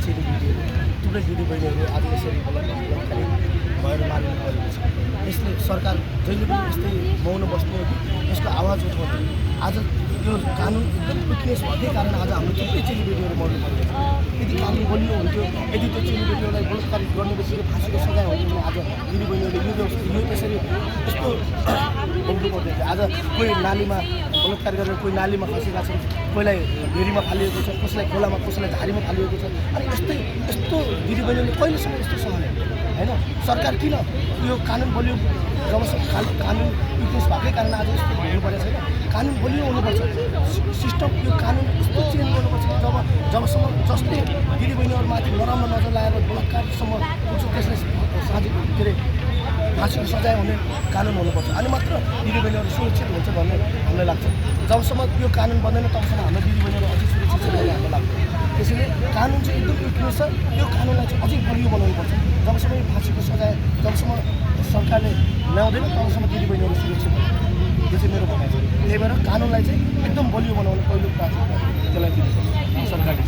चेलीबेटी थुप्रै दिदीबहिनीहरू आज यसरी बलात्कारी भएर मारिनु परेको छ। यसले सरकार जहिले पनि यस्तै मौन बस्ने यसको आवाज उठाउने आज यो कानुन एकदम विकनेस भएकै कारण आज हाम्रो थुप्रै चेलीबेटीहरू मर्नु परेको छ। यदि कानुन बलियो हुन्थ्यो, यदि त्यो चेलीबेटीहरूलाई बलात्कारित गर्ने बित्तिकै फाँसीको सजाय हुन्थ्यो आज दिदीबहिनीहरूले यो यसरी यस्तो भोग्नु पर्दैन। आज कोही नालीमा बलात्कार गरेर कोही नालीमा खसेका छन्, कोहीलाई भेरीमा फालिएको छ, कसैलाई खोलामा, कसैलाई झारीमा फालिएको छ। अनि यस्तो दिदीबहिनीहरूले कहिलेसम्म यस्तो सहने होइन? सरकार किन यो कानुन बलियो जबसम्म कानुन विकनेस भएकै कारण आज यस्तो हुनु परेको छैन। कानुन बलियो हुनुपर्छ, सिस्टम यो कानुन यस्तो चेन्ज गर्नुपर्छ जबसम्म जसले दिदीबहिनीहरूमाथि नराम्रो नजर लगाएर बलात्कारसम्म पुग्छ त्यसलाई के अरे फाँसीको सजाय हुने कानुन हुनुपर्छ। अनि मात्र दिदीबहिनीहरू सुरक्षित हुन्छ भन्ने हामीलाई लाग्छ। जबसम्म यो कानुन बन्दैन तबसम्म हाम्रो दिदीबहिनीहरू अझै सुरक्षित छ भन्ने हामीलाई लाग्छ। त्यसैले कानुन चाहिँ एकदम विकनेस छ, यो कानुनलाई चाहिँ अझै बलियो बनाउनुपर्छ। जबसम्म यो फाँसीको सजाय जबसम्म सरकारले ल्याउँदैन तबसम्म दिदीबहिनीहरू सुरक्षित हुन्छ। यो चाहिँ मेरो भनाइ छ। त्यही भएर कानुनलाई चाहिँ एकदम बलियो बनाउनु पहिलो प्राथमिकता त्यसलाई दिनुपर्छ सरकारले।